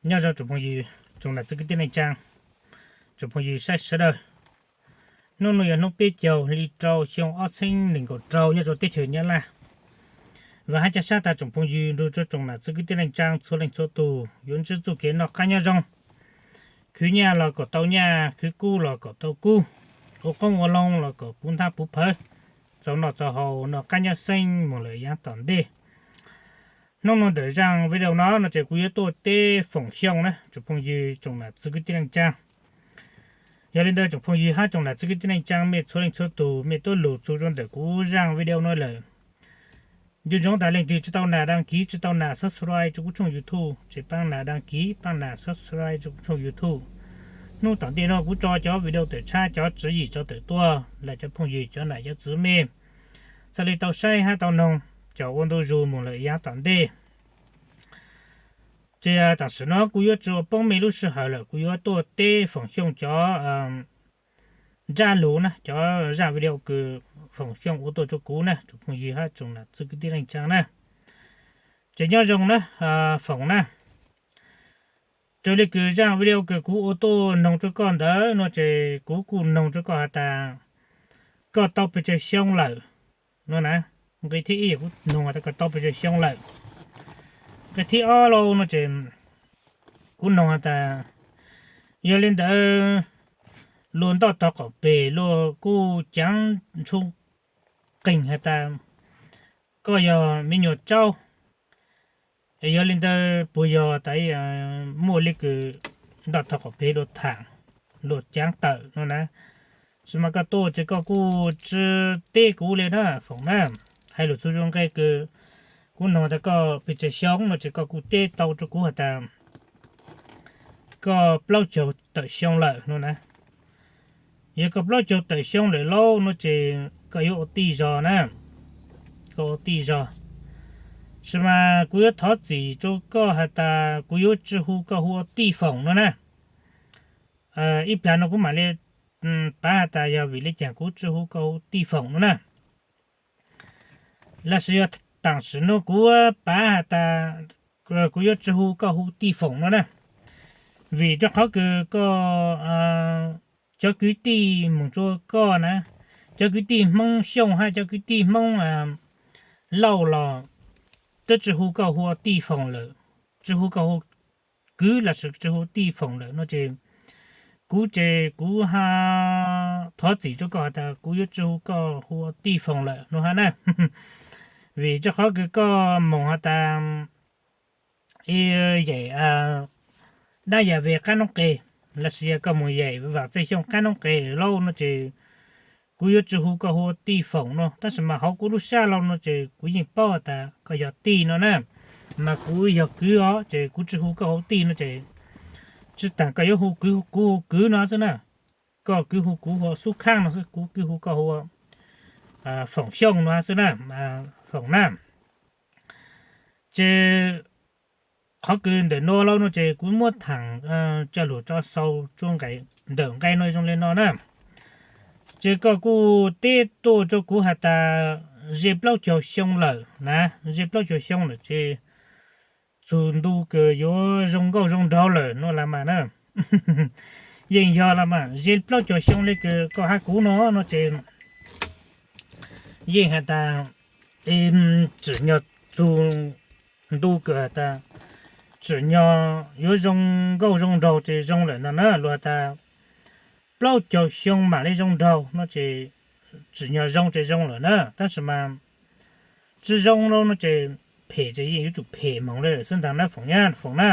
Nyob zoo tsoom phooj ywg, tsoom nam txiv kwv tij neej tsaa, tsoom phooj ywg saib sawv daws. Hnub no yog hnub peb caug hli rau xyoo ob txheeb nees nkaum rau nyob rau teb chaws Nyab Laj. Vam hab ca sab tas tsoom phooj ywg nrug rua tsoom nam txiv kwv tij neej tsaa txhua leej txhua tug yuav ntsib txuj kev noj qaab nyob zoo. Khwv nyaj los kom tau nyaj, khwv kub los kom tau kub, ua qoob ua loo los kom puv ntaab puv phawv, txaus noj txaus haus, noj qaab nyob xeeb moog lawm yaav tom ntej. Hnub no ntawm zaaj video no no ces kuv yuav tuaj teb Foom Xyooj na tsoom phooj ywg tsoom nam txiv kwv tij neej tsaa. Yog li ntawd tsoom phooj ywg hab tsoom nam txiv kwv tij neej tsaa mej txhua leej txhua tug mej tuab lug txug rua ntawm kuv zaaj video no lawm, nco ntsoov tas leej twg tsi tau nam đăng ký tsi tau nam subscribe rua kuv tshooj YouTube ces paab nam đăng ký paab nam subscribe rua kuv tshooj YouTube. Hnub tom ntej no kuv tso cov video tawm tshab cov tswv yim tso tawm tuaj lawm cov phooj ywg cov nam cov txiv mej txhaj le tau saib hab tau noog, cov ua ntu zug moog lawm yaav tom ntej. Ces tam sim no kuv yuav tsi ua poob mej lub sij hawm lawm, kuv yuav tuaj teb Foom Xyooj cov ntsab lug na, cov zaaj video kws Foom Xyooj ua tuaj rua kuv na tsoom phooj ywg hab tsoom nam txiv kwv tij neej tsaa na. Ces nyob zoo na Foom na, raws le kws zaaj video kws kuv ua tuaj noog rua koj ntawd no ces kuv kuj noog rua koj has tas koj tau pes tsawg xyoo lawm no na. Nqe thib ib kuv noog has tas koj tau pes tsawg xyoo lawm. Nqe thib ob lauj no ces kuv noog has tas yog le ntawd luag ntoj tog qaum peg luag kuj caav ntshu qeeg has tas koj yog me nyuam tsaub, es yog le ntawd puas yog tas muaj le kws ntoj tog qaum peg luag thaam, luag caav tawm no na. Tab sis mas koj tuaj ces koj kuj tsi teb kuv le na Foom na. Hais lus txug zoo nqe kws kuv noog tas koj pes tsawg xyoo no ces koj kuj teb tau rua kuv has tas koj plaub caug tawm xyoo lawm no na. Yog koj plaub caug tawm xyoo lawm lauj no ces koj yuav ua tij zog na, koj ua tij zog. Tab sis mas kuv yuav thov txim rua koj has tas kuv yuav tsi hu koj hu ua tij Foom no na. Ib plag no kuv mam le pav has tas yog vim le caag kuv tsi hu koj hu tij Foom no na. Lossis yog tam sim no kuv pav has tas kuv yuav tsi hu koj hu tij Foom no na, vim rua qhov kws koj, cov kwv tij moog rua koj na, cov kwv tij Hmoob Xyooj hab cov kwv tij Hmoob Lauj los twb tsi hu koj hu ua tij Foom lawm, tsi hu koj hu kwv lossis tsi hu tij Foom lawm no ces kuv ces kuv ha thov txim rua koj has tas kuv yuav tsi hu koj hu ua tij Foom lawm no hab na. Vim rua qhov kws koj moog has tas yaim dab yam veg qab noob qes lossis yog koj moog yaim Vaam Txwj Xyooj qab noob qes lauj no ces kuv yuav tsi hu koj hu ua tij Foom no. Tab sis mas hauv kuv lub sab lauj no ces kuv yeej paub has tas koj yog tij no na, mas kuv yog kwv os ces kuv tsi hu koj hu tij no ces tsi taag koj yuav hu kuv hu kwv no xwb na. Koj kwv hu kuv hu ua Xub Khaab no xwb, kuv kwv hu koj hu ua Foom Xyooj no xwb na, Foom na. Ces qhov kws ntawm no lauj no ces kuv muab thaam coj lug tso xaus rua ntawm nqe no zoo le no na. Ces koj kuj teb tuaj rua kuv has tas ze plaub caug xyoo lawm na, ze plaub caug xyoo lawm ces txug ntu kws yuav zoo nkauj zoo nraug lawm no las mas na. Yeej yog las mas, ze plaub caug xyoo le kws koj hab kuv no no ces yeej has tas tsim nyog txug ntu kws has tas tsim nyog yuav zoo nkauj zoo nraug ces zoo lawm ntag na. Luag has tas plaub caug xyoo mam le zoo nraug no ces tsim nyog zoo ces zoo lawm na. Tab sis mas tsi zoo lauj no ces phem ces yeej yuav tsum phem moog le lawm xwb ntag na Foom na, Foom na.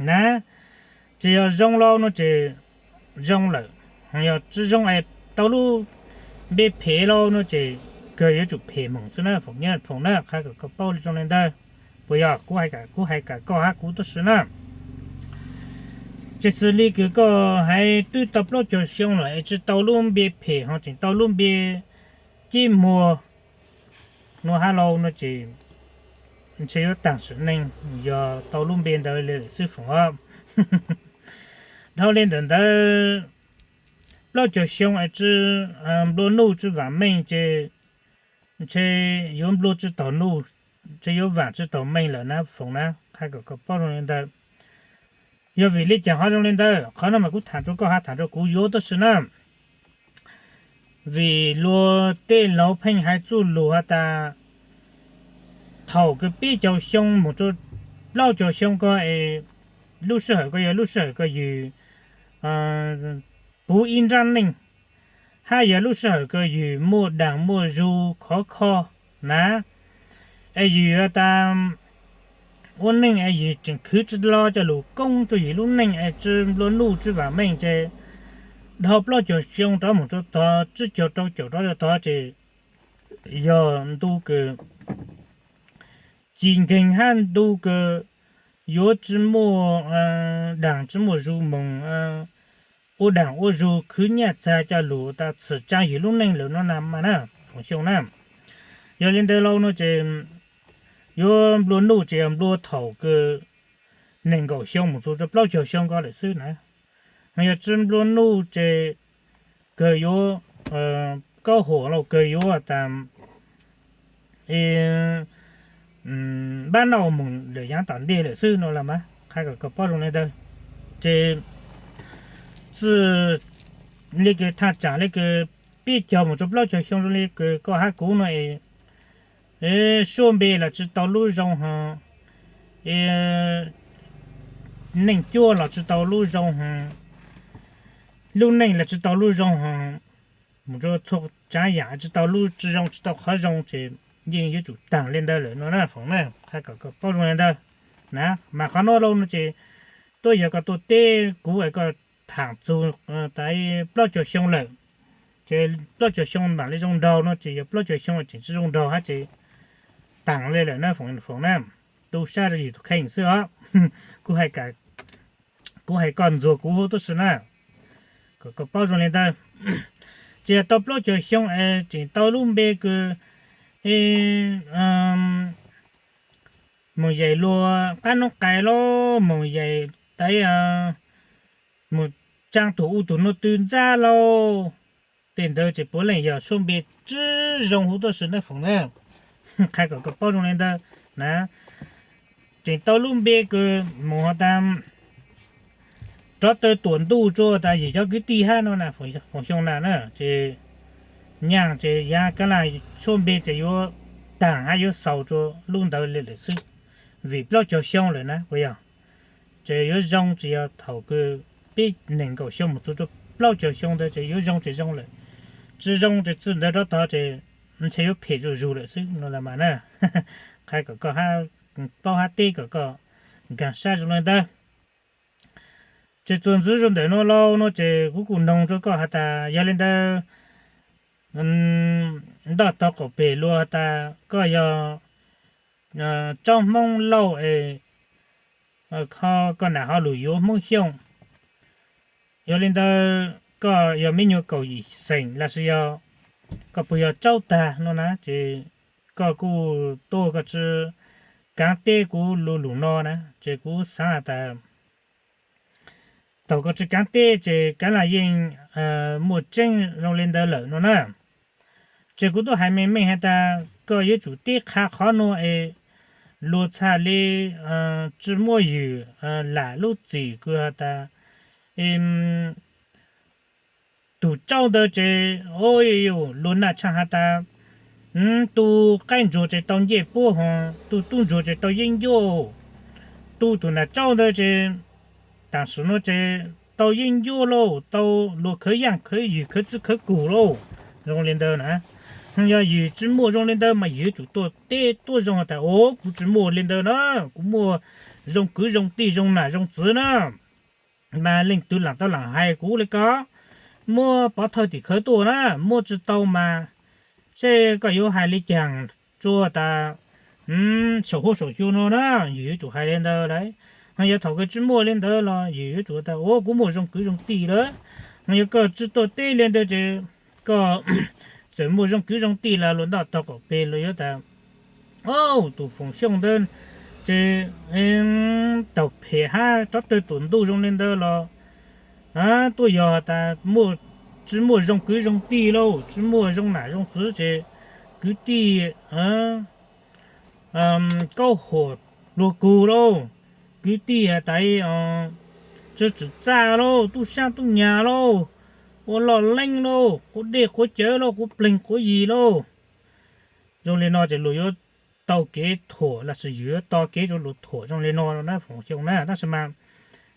Na, ces yog zoo lauj no ces zoo lawm, yog tsi zoo es tau lub npe phem lauj no ces kawg yuav tsum phem moog xwb na Foom na, Foom na, qha kom koj paub zoo le ntawd. Puas yog? Kuv hais kam koj hab kuv tub si na. Ces xws li kws koj hais twb tau plaub caug xyoo lawm es tsi tau lub npe phem ho tseem tau lub npe ceb muag no hab lauj no ces ntshe yuav taag sim neej yog tau lub npe ntawd le lawm xwb Foom os. Dhau li ntawm ntawd plaub caug xyoo es tsi nplua nuj tsi vaam meej ces ntshe yuav nplua tsi taug nuj, ntshe yuav vaam tsi taug meej lawm na Foom na, qha kom koj paub zoo li ntawd. Yog vim li cas ho zoo li ntawd, qhov no mas kuv tham rau koj hab tham rau kuv yuav tab sis na, vim luag tej laug pheej hais txuj lug has tas thaum kws peb caug xyoo moog rua plaub caug xyoo ko es lub sij hawm ko yog lub sij hawm ko yug puv ib nrab neej, hab yog lub sij hawm ko yug muaj daag muaj zug khov kho na, es yug has tas ua neej es yug tseem khwv tsi lug coj lug koob rua yug lub neej es tsi nplua nuj tsi vaam meej ces dhau plaub caug xyoo rov moog rua tod, tsib caug rau caum rov rua tod ces yog ntu kws ci nkeeg hab ntu kws yuav tsi muaj daag tsi muaj zug moog ua daag ua zug khwv nyaj txag coj lug tas txhim tsaav yug lub neej lawm no na mas na, Foom Xyooj na. Yog li ntawd lauj no ces yuav nplua nuj ces yog nplua thaum kws nees nkaum xyoo moog txug rua plaub caug xyoo ko lawm xwb na. Yog tsi nplua nuj ces kawg yuav kaub huam lauj, kawg yuav tas npab nauj moog lawm yaav tom ntej lawm xwb no los mas qha kom koj paub zoo li ntawd. Ces txij li kws thaaj tsaam li kws peb caug moog rua plaub caug xyoo zoo li kws koj hab kuv no es suab npe los tsi tau lub zoo ho, neej cuab los tsi tau lub zoo ho, lub neej los tsi tau lub zoo ho, moog rua txhua tsaav yaam tsi tau lub tsi zoo tsi tau qhov zoo ces yeej yuav tsum taag li ntawd lawm no na Foom na, qha kom koj paub zoo li ntawd na. Mas qhov nuav lauj no ces tuab yog koj tuaj teb kuv es koj thaam txug tas plaub caug xyoo lawm, ces plaub caug xyoo maam li zoo nraug no ces yog plaub caug xyoo tseem tsi zoo nraug hab ces taag li lawm na Foom na. Tu sab rua yug tus kheej xwb os, kuv hais kuv hais koj ntxuag kuv huv tab sis na, kom koj paub zoo li ntawd. Ces yog tau plaub caug xyoo es tseem tau lub npe kws moog yaim luag qaab noob qais lauj, moog yaim tas moog tsaa tug u tug nuav tw ntxab lauj, tej ntawd ces puav leej yog suab npe tsi zoo huv tab sis na Foom na, qha kom koj paub zoo li ntawd na. Tseem tau lub npe kws moog has tas rov taw tuam ntuj rua tas yug cov kwv tij hab no na Foom Xyooj na na, ces nyaaj ces yaav kaav laj suab npe ces yuav taag hab yuav xaus rua lub ntawd li lawm xwb, vim plaub caug xyoo lawm na puas yog? Ces yuav zoo ces yog thaum kws peb nees nkaum xyoo moog txug rua plaub caug xyoo ntawd ces yuav zoo ces zoo lawm, tsi zoo ces txij ntawd rov tod ces ntshe yuav phem zuj zug lawm xwb no los mas na. Qha kom koj paub hab teb kom koj nkaag sab zoo li ntawd. Ces txuas ntxiv rua ntawm nuav lauj no ces kuv kuj noog rua koj has tas yog li ntawd ntoj tog qaum peg luag has tas koj yog tsob Hmoob Lauj es koj nam ho lug yuav Hmoob Xyooj, yog li ntawd koj yog me nyuam kaum yim xeem los sis yog koj puas yog tsaub tag no na, ces koj kuj tuaj koj tsi kaav teb kuv lu lug no na, ces kuv xaav has tas thaum koj tsi kaav teb ces kaav laj yeej muaj tseeb zoo li ntawd lawm no na. Ces kuv tub hais meej meej has tas koj yuav tsum teb qha qhov nuav es luag txhaj li tsi muab ywg lam lub txim kws has tas tug tsaub ntawd ces luag naj tshaj has tas tu qaib ntsuag ces tau ncej puab ho, tu tub ntsuag ces tau yeeb ncuab, tu tug nam tsaub ntawd ces taam sim nuav ces tau yeeb ncuab lauj, tau luag khawv yaaj khawv ywg khawv txwb khawv kug lauj, zoo li ntawd na. Yog ywg tsi muaj zoo li ntawd mas ywg yuav tsum tuaj teb tuab zoo has tas o kuv tsi muaj li ntawd na, kuv muaj zoo kwv zoo tij zoo nam zoo txwv na. Mas leej twg laam tau laam hais kuv li ko, muab pov thawj tim khawv tuaj na, muab tsi tau mas seb koj yuav hais li caag, tsuas tas saum huab saum cua no na, ywg yuav tsum hais li ntawd lawm. Ho yog thaum kws tsi muaj li ntawd los ywg yuav tsum tas o kuv muaj zoo kwv zoo tij lawm. Ho yog koj tsi tuaj teb li ntawd ces koj txawm muaj zoo kwv zoo tij los luag ntoj tog qaum peg luag yuav tas o tus Foom Xyooj ntawd ces taug phem hab rov tawg tuam ntuj zoo li ntawd los tuaj yog tas tsi muaj zoo kwv zoo tij lauj, tsi muaj zoo nam zoo txwv ces kwv tij kaub huam luag kug lauj, kwv tij has tas tsw tswm txaj lauj, tub sab tub nyag lauj, ua loj leeb lauj, quav dej quav cawv lauj, quav pleeg quav yig lauj. Zoo li no ces luag yuav tau kev thuam los sis yus yuav tau kev rau luag thuam zoo li no na Foom Xyooj na. Tab sis mas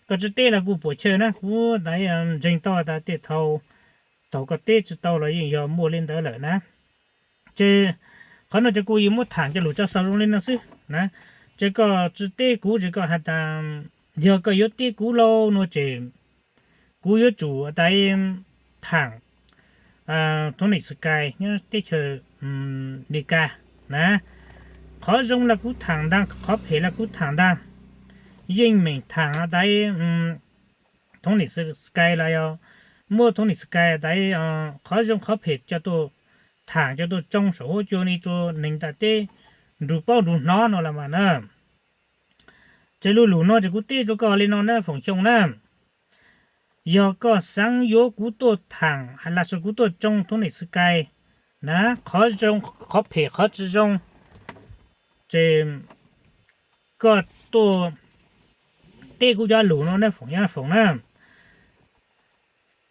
koj tsis teb los kuj puam chawj na, kuv ntseeg tau tas tej thaum, thaum koj teb tsis tau los yeej yog muaj li ntawd lawm na. Ces qhov no ces kuv yuav muab tham cov lus tso xaus zoo li no xwb na. Ces koj tsis teb kuv ces koj has tas, yog koj yuav teb kuv lauj no ces kuv yuav tsum tas tham Thoob Nis Xwm Kais nyob teb chaws Mis Kas na. Qhov zoo los kuv tham ntag, qhov phem los kuv tham ntag. Yeej meem tham tas Thoob Nis Xwm Kais los yog muab Thoob Nis Xwm Kais tas qhov zoo qhov phem coj tuaj tham coj tuaj tsoo saum huab cua ni rau neeg ntiaj teb nrug paub nrug hnov no los mas na. Ces lub lus no ces kuv teb rau koj li no na Foom Xyooj na. Yog koj xav yuav kuv tuaj tham los sis kuv tuaj tsoo Thoob Nis Xwm Kais na, qhov zoo qhov phem qhov tsis zoo, ces koj tuaj teb kuv cov lus no na Foom Xyooj Foom na.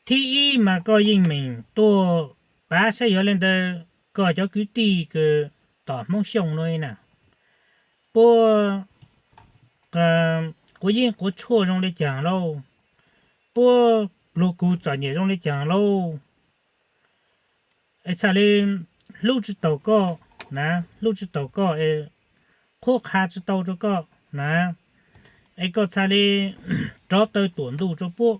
Thib ib mas koj yeej meem tuaj pav saib yog li ntawd koj cov kwv tij kws tom Hmoob Xyooj no na, puab quav yeeb quav tshuaj zoo li caag lauj, puab pluag kug txom nyem zoo li caag lauj, es txhaj li hlub tsis taus koj na, hlub tsis taus koj, qhuab qha tsis tau rau koj na, es koj txhaj li rov taw tuam ntuj rau puab,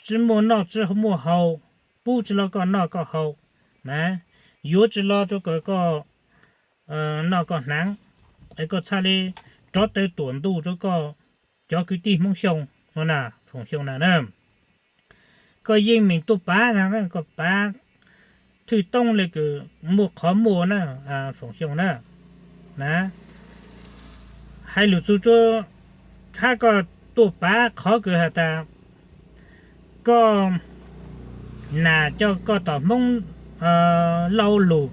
tsis muaj noj tsis muaj haus, pub tsis lug koj noj koj haus na, yuav tsis lug rau koj noj koj hnav, es koj txhaj li rov taw tuam ntuj rau koj cov kwv tij Hmoob Xyooj no na, Foom Xyooj na. Koj yeej meem tuaj pav, koj pav thwj toob le kws muaj qhov muaj na, Foom Xyooj na. Hais lus txug rua, hab koj tuaj pav qhov kws has tas koj nam coj koj tom Hmoob Lauj lug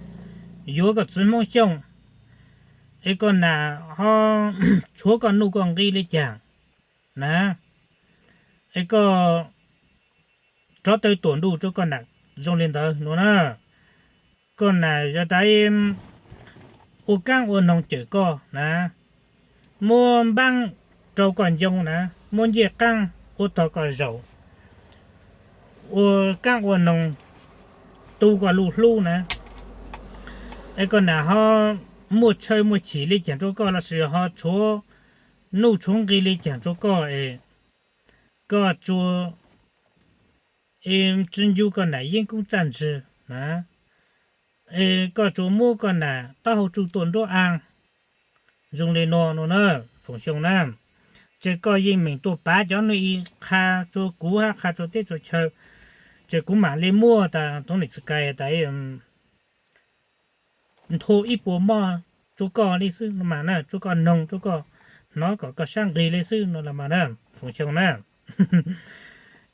yuav koj txiv Hmoob Xyooj, es koj nam ho tshuav koj nuj koj nqi li caag na, es koj rov taw tuam ntuj rau koj nam zoo li ntawd no na. Koj nam yog tas ua kaab ua noog cawm koj na, muab npaab rau koj ncoo na, muab ncej qaab ua tog koj zaum, ua kaab ua noog tu koj luj hlub na, es koj nam ho muaj tshawj muaj chim li caag rua koj lossis ho tshuav nuj tshuav nqi li caag rua koj es koj tsuas tsi ncu koj nam yeeb koob txaj ntswg na, es koj tsuas muab koj nam taub hau tsuj tuaj nruab aa zoo li no no na, Foom Xyooj na. Ces koj yeej meem tuaj pav cov nuj i qha rua kuv hab qha rua teb rua chaw, ces kuv maam le muab tas Thoob Nis Xwm Kais tas nthua ib puas moj rua koj le xwb no mas na, rua koj noog rua koj hnov kom koj sab nqig le xwb no los mas na, Foom Xyooj na.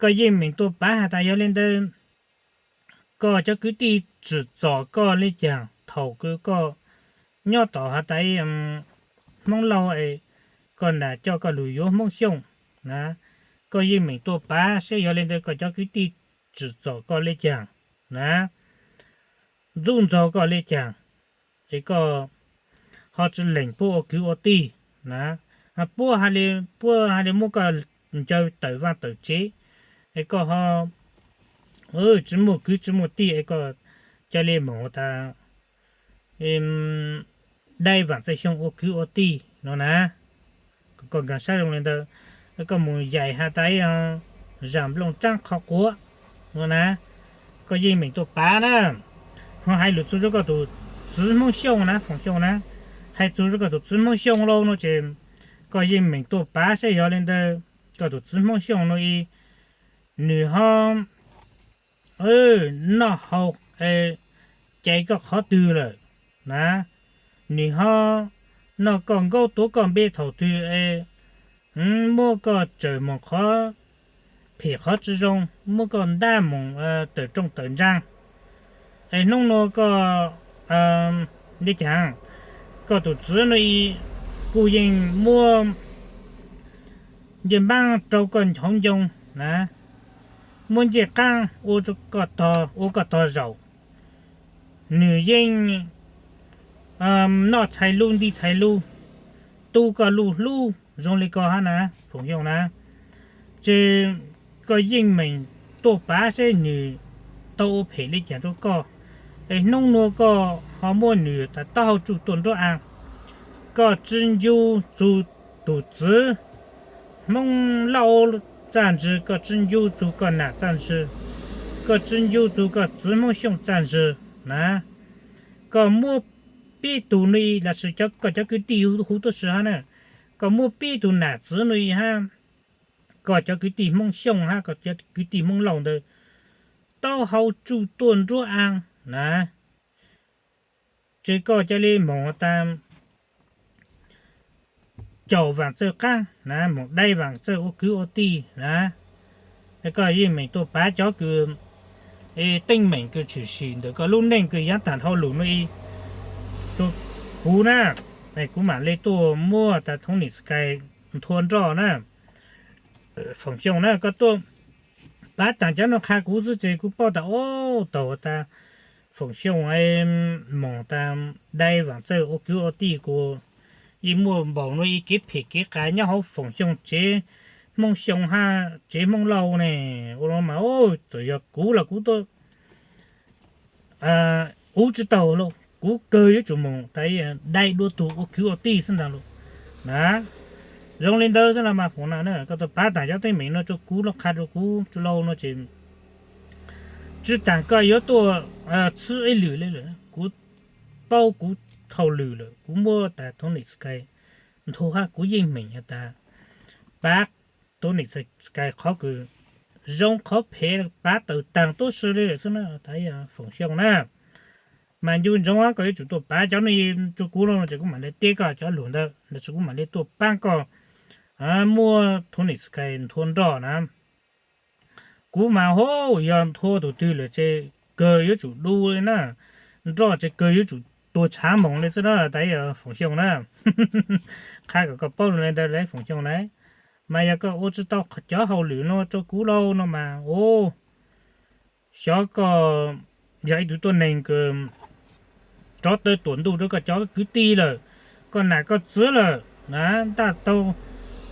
Koj yeej meem tuaj pav has tas yog le ntawd koj cov kwv tij tsim txom koj le caag thaum kws koj nyob tom has tas Hmoob Lauj es koj nam coj koj lug yuav Hmoob Xyooj na, koj yeej meem tuaj pav saib yog le ntawd koj cov kwv tij tsim txom koj le caag na, ntxub ntxaug koj le caag, es koj ho tsi lees puab ua kwv ua tij na, puab, puab ha le muab koj ncaws tawm vaaj tawm tsev, es koj ho tsi muaj kwv tsi muaj tij es koj ca le moog tas dai Vaam Txwj Xyooj ua kwv ua tij no na. Koj nkaag sab zoo le ntawd, koj moog yaim has tas ib zaam nplooj tsaab qhov quav no na, koj yeej meem tuaj pav na. Ho hais lus txug rua koj tug txiv Hmoob Xyooj na, Foom Xyooj na, hais txug rua koj tug txiv Hmoob Xyooj lauj no ces koj yeej meem tuaj pav saib yog le ntawd koj tug txiv Hmoob Xyooj no nwg ho noj haus cais koj qhov twg lawm na, nwg ho noj koj nkaub tuav koj npe thaum twg es muab koj tsawm moog qhov phem qhov tsi zoo, muab koj ntab moog tawm rooj tawm ntsaa, es nub nua koj le caag, koj tug txiv no kuj yeej muab ncej npaab rau koj hauv ncoo na, muab ncej qaab ua koj tog, ua koj tog zaum, nws yeej noj txhais lub nti txhais lub, tu koj lub hlub zoo li ko hab na, Foom Xyooj na. Ces koj yeej meem tuaj pav seb nws tau ua phem li cas rua koj, es hnub nua koj ho muab nws taub hau tsuj tuaj nruab aav. Koj tsi ncu txug tug txiv Hmoob Lauj txaj ntsig, koj tsi ncu txug koj nam txaj ntsig, koj tsi ncu txug koj txiv Hmoob Xyooj txaj ntsig na. Koj muab peb tug nuav ib, lossis koj cov kwv tij huv tuab si hab na, koj muab peb tug nam txiv nuav ib hab, koj cov kwv tij Hmoob Xyooj hab koj cov kwv tij Hmoob Lauj ntawd taub hau tsuj tuaj nruab aav na, ces koj ca le moog tas caum Vaam Txawj qaab na, moog dai Vaam Txawj ua kwv ua tij na. Koj yeej meem tuaj pav cov kws teeb meem kws tshwm sim ntawm koj lub neej kws yaav taag dhau lug nuav ib rua kuv na, kuv maam le tuaj muab tas Tony Sky nthua nroj na. Foom Xyooj na, koj tuaj pav taag cov nuav qha kuv xwb ces kuv paub tas, o, tau tas Foom Xyooj moog tas dai Vaam Txawj ua kwv ua tij kuas yeej muaj npaum nuav ib kev phem kev qas nyob hauv Foom Xyooj tsev Hmoob Xyooj hab tsev Hmoob Lauj ne. Ua le mas, txawm yog kuv los kuv tuaj, kuv tsi taug lauj, kuv kawg yuav tsum moog tas dai dua tug ua kwv ua tij xwb ntag lauj na. Zoo le ntawd xwb los mas Foom na, koj tuaj pav taag cov teeb meem nuav rua kuv lauj, qha rua kuv tsi lauj nuav ces tsi taag koj yuav tuaj txhwb ib lwm le lawm, kuv paub kuv thaus lwm lawm, kuv muab tas Tony Sky nthua hab kuv yeej meem tas pav Tony Sky qhov kws zoo qhov phem pav tawm taag tuab si le lawm xwb na, tas Foom Xyooj na. Mas ncu ntsoov koj yuav tsum tuaj pav cov nuav rua kuv lauj, ces kuv maam le teb koj cov lug ntawd, lossis kuv maam le tuaj paab koj muab Tony Sky nthua nroj na. Kuv mas ho yog nthua tug twg lawm ces kawg yuav tsum du le na, nroj ces kawg yuav tsum tuag tshav moog le xwb na, tas Foom Xyooj na. Qha kom koj paub le ntawd le Foom Xyooj na. Mas yog koj ua tsi tau cov hauj lwm nuav rua kuv lauj no mas, o, xyov koj yog ib tug tuab neeg kws rov taw tuam ntuj rua koj cov kwv tij lawm, koj nam koj txiv lawm na. Ntaj taug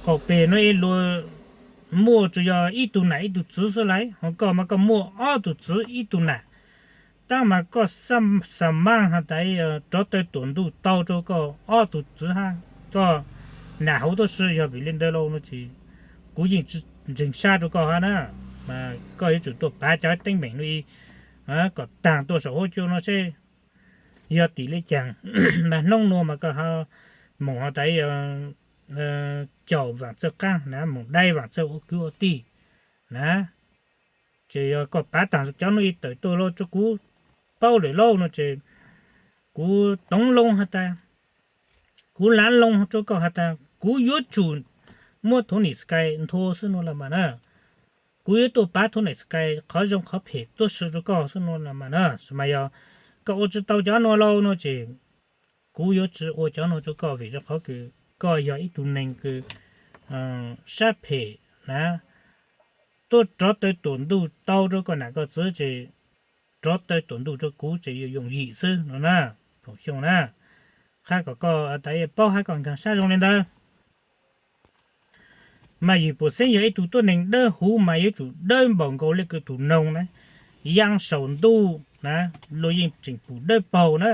qaum peg nuav ib luag muaj tsuas yog ib tug nam ib tug txiv xwb lauj, ho koj mas koj muaj ob tug txiv ib tug nam. Tab mas koj xa maaj has tas rov taw tuam ntuj tau rua koj ob tug txiv hab koj nam huv tuab si, yog vim le ntawd lauj no ces kuv yeej tsi ntseeg sab rua koj hab na. Mas koj yuav tsum tuaj pav cov teeb meem nuav ib kom taag tuaj saum huab cua no seb yog tim le caag. Mas hnub nuav mas koj ho moog has tas caum Vaam Txawj qaab na, moog dai Vaam Txawj ua kwv ua tij na. Ces yog koj pav taag cov nuav ib tawm tuaj lauj rua kuv paub lawm lauj no ces kuv toov loo has tas, kuv lav loo rua koj has tas kuv yuav tsum muab Tony Sky nthua xwb nuav los mas na. Kuv yuav tuaj pav Tony Sky qhov zoo qhov phem tuab si rua koj xwb nuav los mas na. Mas yog koj ua tsi tau cov nuav lauj no ces kuv yuav tsi ua cov nuav rua koj, vim rua qhov kws koj yog ib tug neeg kws sab phem na. Tuaj rov taw tuam ntuj tau rua koj nam koj txiv ces rov taw tuam ntuj rua kuv ces yuav yooj yim xwb no na, Foom Xyooj na. Qha kom koj tas paub hab koj nkaag sab zoo le ntawd. Mas yim pum xeeb yog ib tug tuab neeg dawb huv mas yuav tsum dawb npaum nkaus le kws tug noog na, yaa saum ntuj na, luag yeej tseem pum dawb paug na.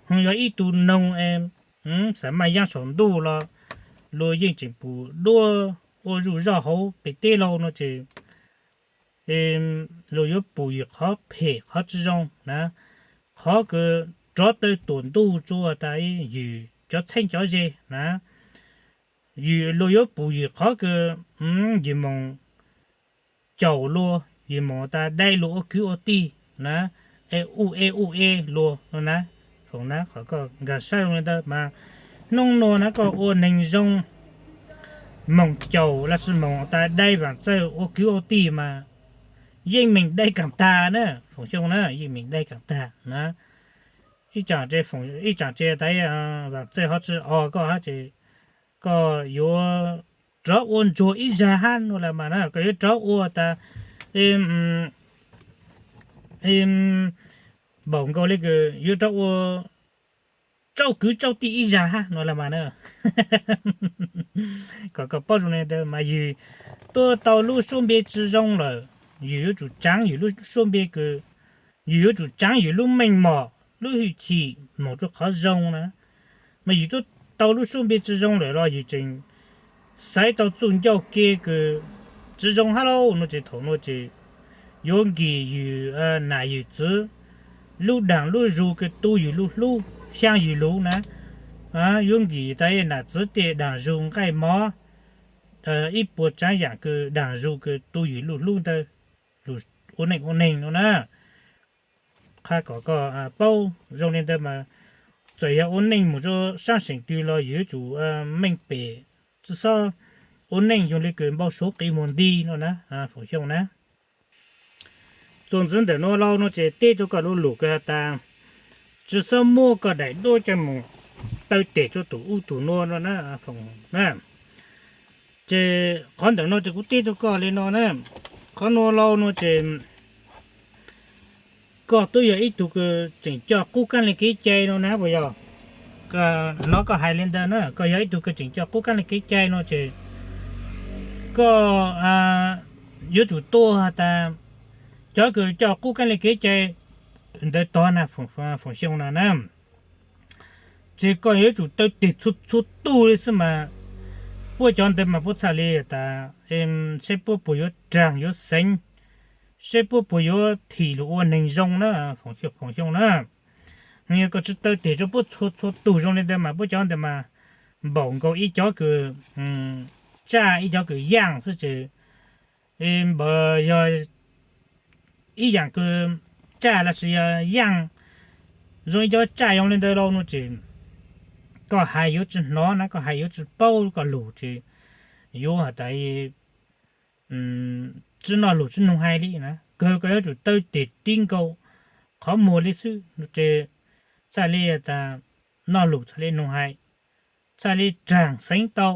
Ho yog ib tug noog xa maj yaa saum ntuj los luag yeej tseem pum duab ua zuj zoj hauv peg teb lauj no ces luag yuav pum yus qhov phem qhov tsi zoo na, qhov kws rov taw tuam ntuj rua tas yus cov txheeb cov ze na. Yus luag yuav pum yus qhov kws yus moog caum luag, yus moog tas dai luag ua kwv ua tij na, e u e u e luag no na. Foom na, qhov koj nkaag sab zoo le ntawd mas hnub nuav na koj ua neeg zoo moog caum lossis moog tas dai Vaam Txawj ua kwv ua tij mas yeej meem dai kaam tag na, Foom Xyooj na, yeej meem dai kaam tag na. Ib tsaam tsi tas Vaam Txawj ho tsi os koj hab ces koj yuav rov ua ntsuag ib zag hab no las mas na, koj yuav rov ua tas npaum nkaus li kws yuav rov ua tsauj kwv tsauj tij ib zag hab no las mas na. Kom koj paub zoo li ntawd mas yus tuaj tau lub suab npe tsi zoo lawm, yus yuav tsum tsaav yus lub suab npe kws, yus yuav tsum tsaav yus lub meej mom lub hwj chim moog rua qhov zoo na. Mas yus tuaj tau lub suab npe tsi zoo lawm los yus tseem xaiv tau txuj ncauj ke kws tsi zoo hab lauj no ces thaum no ces yuav nkim yus nam yus txwv lub daam lub zug kws tu yus lub hlub, xyaa yus lug na. Yuav nkim tas nam txwv tej daam zug nqaij mov, ib puas tsaav yaam kws daam zug kws tu yus lub hlub ntawd, lug ua neej ua neeg no na. Qha kom koj paub zoo li ntawd mas txawm yog ua neej moog rua saab seem twg los yus yuav tsum meej pem, tsi xob ua neej yoog li kws npau suav qiv muag nti no na, Foom Xyooj na. Txuas ntxiv ntawm nuav lauj no ces teb rua koj lub lug kws has tas, tsi xob muab koj daim duab coj moog taw tes rua tug ub tug nuav no na, Foom na. Ces qhov ntawm no ces kuv teb rua koj li no na, qhov nuav lauj no ces koj twb yog ib tug kws tseem coj qub kaab le kev cai no na puas yog? Hnov koj hais li ntawd na, koj yog ib tug kws tseem coj qub kaab le kev cai no ces koj yuav tsum tuaj has tas cov kws coj qub kaab le kev cai ntawd tog na, Foom Xyooj na na. Ces koj yuav tsum taw tes txhua txhua tug li xwb mas, puab cov ntawd mas puab txhaj li tas, saib puab puas yuav raag yuav xeev, saib puab puas yuav thim lug ua neeg zoo na, Foom Xyooj na. Yog koj tsi taw tes rua puab txhua txhua tug zoo li ntawd mas puab cov ntawd mas npaum nkaus ib cov kws tsaj ib cov kws yaaj xwb ces npaum yog ib yaam kws tsaj lossis yog yaaj zoo ib cov tsaj zoo li ntawd lauj no ces koj hais yuav tsi hnov na, koj hais yuav tsi paub koj lug ces yuav has tas tsi noj lug tsi noog hais li na. Kawg koj yuav tsum taw tes tib nkaus qhov muag li xwb no ces txhaj li tas noj lug txhaj li noog hais, txhaj li raag xeev tau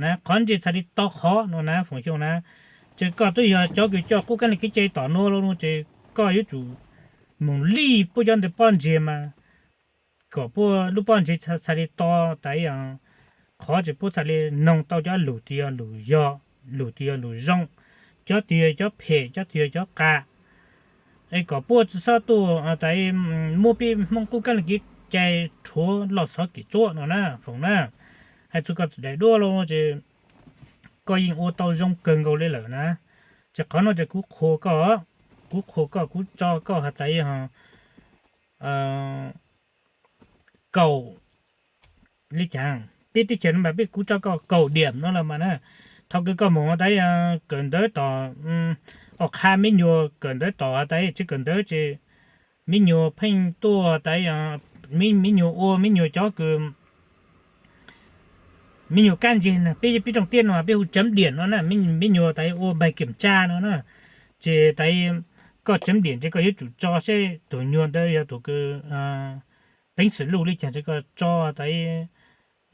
na, qhov ntse txhaj li tau qhov no na Foom Xyooj na. Ces koj twb yog cov kws coj qub kaab le kev cai tom nuav lauj no ces koj yuav tsum moog lij puab cov ntawd pob ntseg mas kom puab lub pob ntseg txhaj li to tas ib qhov ces puab txhaj li noog tau cov lug twg yog lug yog, lug twg yog lug zoo, cov twg yog cov phem, cov twg yog cov qas. Es kom puab tsi xob tuaj tas muab peb Hmoob qub kaab le kev cai rhuav loj xov kem tsuab no na Foom na. Hais txug koj daim duab lauj no ces koj yeej ua tau zoo kawg nkaus li lawm na. Ces qhov no ces kuv qhuas koj, kuv qhuas koj, kuv tso koj has tas kaum li cas, peb teb chaws no mas peb kuv tso koj kaum diam no los mas na. Thaum kws koj moog tas kawm ntawv tom, o qha me nyuam kawm ntawv tom tas tsi kawm ntawv ces me nyuam pheej tuaj tas, me nyuam ua me nyuam cov kws me nyuam kab ntseg na, peb peb rooj tiaj no peb hu chấm điểm no na, me nyuam tas ua bài kiểm tra no na. Ces tas koj chấm điểm ces koj yuav tsum tso seb tug nyuag ntawd yog tug kws peev xwm luj li cas ces koj tso tas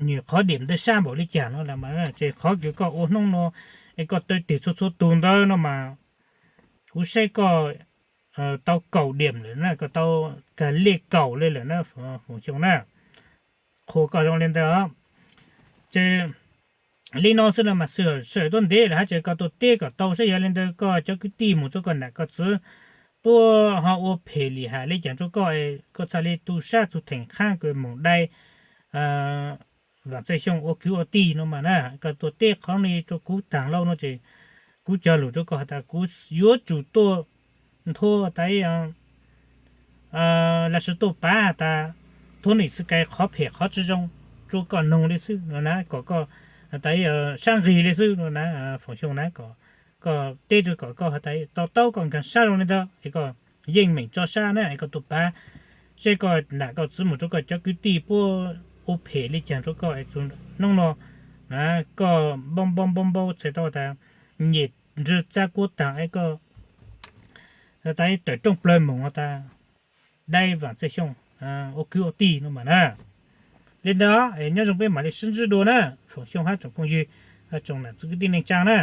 nyuag qhov diam ntawd sab npaum li cas no las mas. Ces qhov kws koj ua hnub no es koj taw tes txhua txhua tug ntawd no mas kuv saib koj tau kaum diam lawm na, koj tau kag lej kaum li lawm na Foom Xyooj na. Qhuas koj zoo li ntawd os. Ces li no xwb no mas sawv daws tuaj ntev lawm hab ces koj tuaj teb kom tau saib yog li ntawd koj cov kwv tij mus rua koj nam koj txwv puab ho ua phem lim ham li cas rua koj, koj txhaj li tu sab txug theem qhab kws moog dai Vam Txwj Xyooj ua kwv ua tij no mas na. Koj tuaj teb qhov no rua kuv taag lauj no ces kuv cog lus rua koj has tas kuv yuav tsum tuaj nthua tas lossis tuaj pav has tas thuab nim xwb kais qhov phem qhov tsi zoo rua koj noog li xwb no na, kom koj tas sab nqig li xwb no na Foom Xyooj na. Koj teb rua kom koj has tas to taub koj nkaag sab zoo li ntawd es koj yeej meem tso sab na es koj tuaj pav seb koj nam koj txwv mus rua koj cov kwv tij puab ua phem li cas rua koj es txug hnub no na koj npau npau npau npau txhais tau tas nyem ntswg txab kuab taag es koj tas tawm rooj plawg moog tas dai Vam Txwj Xyooj ua kwv ua tij no mas na. Li ntawd nyob zoo peb mam li sib ntsib dua na Foom Xyooj hab tsoom phooj ywg. Tsoom nam txiv kwv tij neej tsa na,